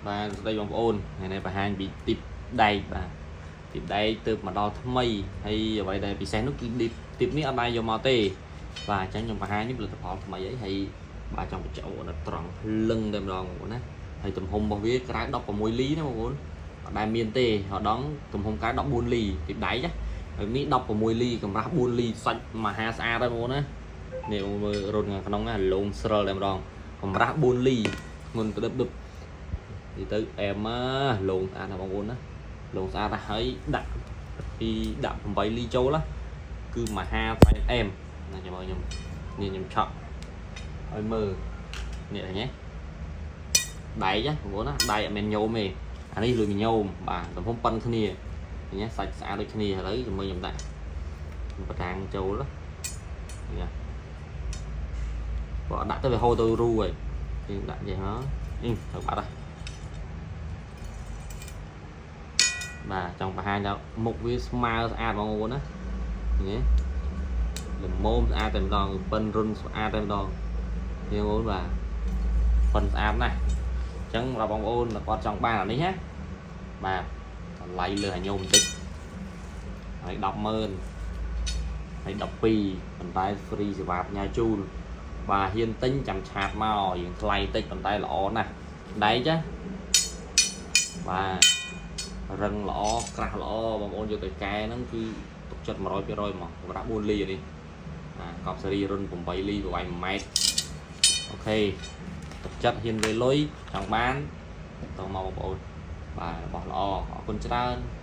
បាទសួស្តីបងប្អូនថ្ងៃនេះបង្ហាញពីទីបដែកបាទទីបដែកទើបមកដល់ថ្មីហើយអ្វីដែលពិសេសនោះគឺទីបទីបនេះអត់ដែរយកមកទេបាទអញ្ចឹងខ្ញុំបង្ហាញនេះផលិតផលថ្មីអីហើយបាទចង់បញ្ចូលនៅត្រង់ភ្លឹងតែម្ដងបងប្អូនណាហើយទំហំរបស់វាក្រៅ16លីណាបងប្អូនអត់ដែលមានទេរដងទំហំក្រៅ14លីទីបដែកណាហើយនេះ16លីកម្រាស់4លីសាច់មហាស្អាតហើយបងប្អូនណានេះបងមើលរុនខាងក្នុងណាលោមស្រិលតែម្ដងកម្រាស់4លីធ្ងន់ក្តឹបដឹប និយាយទៅអែមណាលងស្អាតណាស់បងប្អូនណាលងស្អាតណាស់ហើយដាក់ពីដាក់8លីចូលណាគឺមហាផ្អែមអែមណាចាំមើលខ្ញុំនេះខ្ញុំឆក់ឲ្យមើលនេះឃើញទេដែកណាបងប្អូនណាដែកអត់មែនញោមទេអានេះលុយញោមបាទទំហំប៉ុនគ្នាឃើញទេសាច់ស្អាតដូចគ្នាឥឡូវចាំមើលខ្ញុំដាក់បតាំងចូលណានេះបើអត់ដាក់ទៅវាហូរទៅរូហើយយើងដាក់ចេះមកអីទៅបាត់ហើយ បាទចង់បង្ហាញថាមុខវាស្មើស្អាតបងប្អូនណានេះល្មមស្អាតតែម្ដងប៉ិនរុនស្អាតតែម្ដងនេះបងប្អូនបាទប៉ិនស្អាតណាស់អញ្ចឹងដល់បងប្អូនគាត់ចង់បានអានេះណាបាទតម្លៃលើអាញោមបន្តិចហើយ100000ហើយ12ប៉ុន្តែ free សេវាផ្ញើជូនបាទហ៊ានទិញចាំ chat មកយើងថ្លៃតិចប៉ុន្តែល្អណាស់ដែកណាបាទ រឹងល្អក្រាស់ល្អបងប្អូនយកទៅកែហ្នឹងគឺទុកចិត្ត100%ហ្មងសម្រាប់4លីនេះអាកប់សេរីរុន8លីប្រវែង1ម៉ែត្រ OK ទុកចិត្តហ៊ានវេលុយចង់បានតមកបងប្អូនបាទរបស់ល្អអរគុណច្រើន។